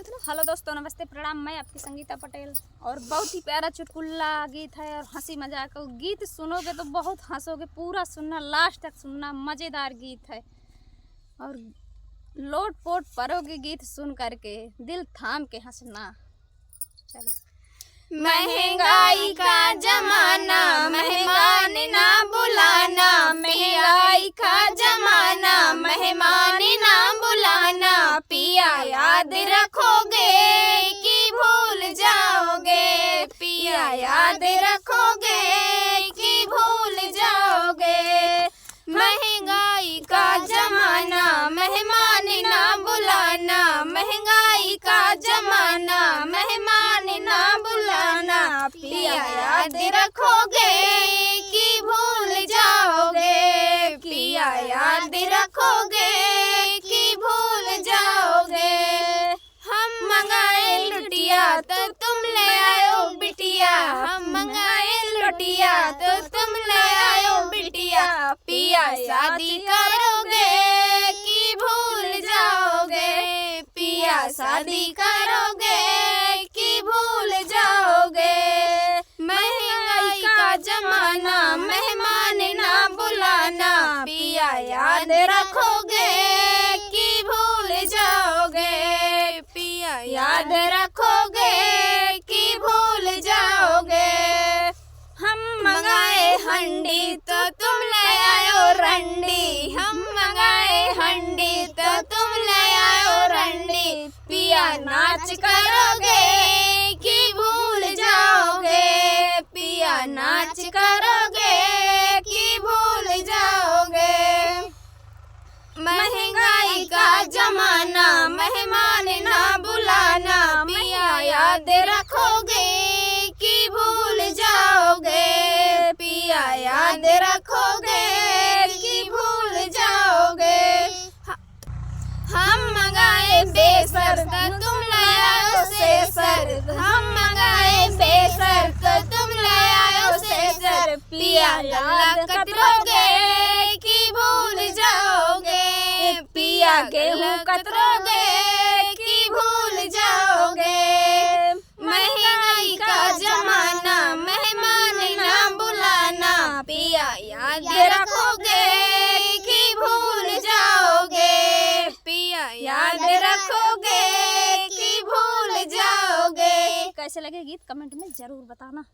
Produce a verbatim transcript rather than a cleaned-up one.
चलो, हेलो दोस्तों, नमस्ते, प्रणाम, मैं आपकी संगीता पटेल। और बहुत ही प्यारा चुटकुला गीत है और हंसी मजाक। गीत सुनोगे तो बहुत हंसोगे, पूरा सुनना, लास्ट तक सुनना, मजेदार गीत है। और लोट पोट परोगे गीत सुन करके, दिल थाम के हंसना। चलो। महंगाई का जमाना, मेहमान ना बुलाना, महंगाई का जमाना, मेहमान ना बुलाना, पिया याद रखोगे कि भूल जाओगे, पिया याद रखोगे कि भूल जाओगे। महंगाई का जमाना, मेहमान ना बुलाना, महंगाई का जमाना, मेहमान ना बुलाना, पिया याद रखोगे कि भूल जाओगे, पिया याद रखोगे कि भूल जाओगे। हम मंगाए लुटिया तो तुम ले आयो बिटिया, हम मंगाए लुटिया तो तुम ले आयो बिटिया, पिया शादी करोगे कि भूल जाओगे, पिया शादी करोगे कि भूल जाओगे। महंगाई का जमाना, मेहमान ना बुलाना, पिया याद रखोगे कि भूल जाओगे, पिया याद रखोगे कि भूल जाओगे। हम मंगाए हंडी तो तुम ले आयो रंडी, हम मंगाए हंडी तो तुम ले आयो रंडी, पिया नाच करोगे कि भूल जाओगे, पिया नाच करोगे कि भूल जाओगे। महंगाई का जमाना, मेहमान ना बुलाना, पिया याद रखोगे कि भूल जाओगे, पिया याद रखोगे कि भूल जाओगे। हम मंगाए बेसर तो तुम ले आयो सेसर, हम मंगाए बेसर तो तुम ले आयो सेसर, पिया गल्ला कतरोगे कि भूल जाओगे, पिया गेहूं कतरोगे कि भूल जाओगे। महंगाई का जमाना, मेहमान ना बुलाना, पिया याद रखोगे कि भूल जाओगे, पिया याद रखोगे कि भूल जाओगे। कैसे लगे गीत, कमेंट में जरूर बताना।